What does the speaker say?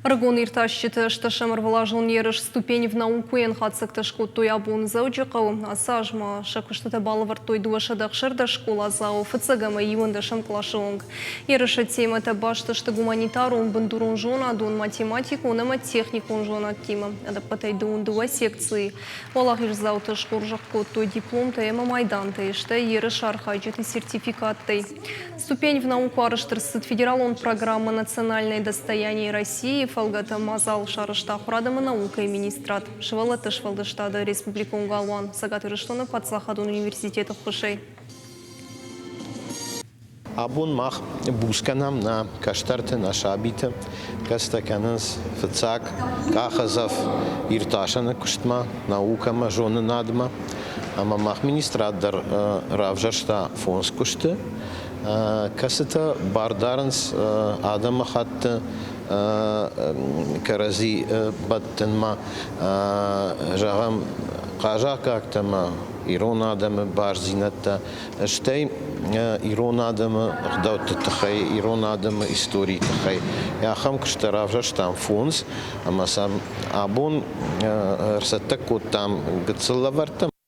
Ӕрыгон иртасджыты ӕстӕсӕм ӕрвылазон ерыс «Ступень в науку»-йӕн хатдзӕгтӕ скодтой абон Дзӕуджыхъӕуы. Ацы аз ма сӕ куыстытӕ балӕвӕрдтой 216 скъоладзауы фыццаг ӕмӕ иуӕндӕсӕм къласы онг. Ерысы темӕтӕ баст сты гуманитарон, бындурон зонадон, математикон ӕмӕ техникон зонӕдтимӕ. Ӕдӕппӕтӕй 22 секцийы. Уӕлахиздзауты схорзӕх кодтой дипломтӕ ӕмӕ майдантӕй, стӕй ерысы архайджыты сертификаттӕй. Ступень в науку арӕзт ӕрцыд федералон программӕ «Национальное достояние России» фӕлгӕты мадзал сарӕзта ахуырад ӕмӕ наукӕйы министрад, сывӕллӕтты сфӕлдыстады республикон галуан Цӕгат Ирыстоны паддзахадон университеты ӕххуысӕй. Абон мах буц кӕнӕм нӕ кӕстӕрты, нӕ сабиты, кӕцытӕ кӕнынц фыццаг къахдзӕф иртасӕны куыстмӕ, наукӕмӕ, зонынадмӕ. Ӕмӕ мах министрад дӕр равзӕрста фондз куысты, кӕцытӕ бар дарынц адӕмыхатты кӕрӕдзи бӕттынмӕ, зӕгъӕм, хъазахъхъӕгтӕ ӕмӕ ирон адӕмы бардзинӕдтӕ, стӕй ирон адӕмы ӕгъдӕутты тыххӕй, ирон адӕмы историйы тыххӕй. Ахӕм куыстӕ равзӕрстам фондз, ӕмӕ сӕм абон ӕрцӕттӕ кодтам гыццыл лӕвӕрттӕ.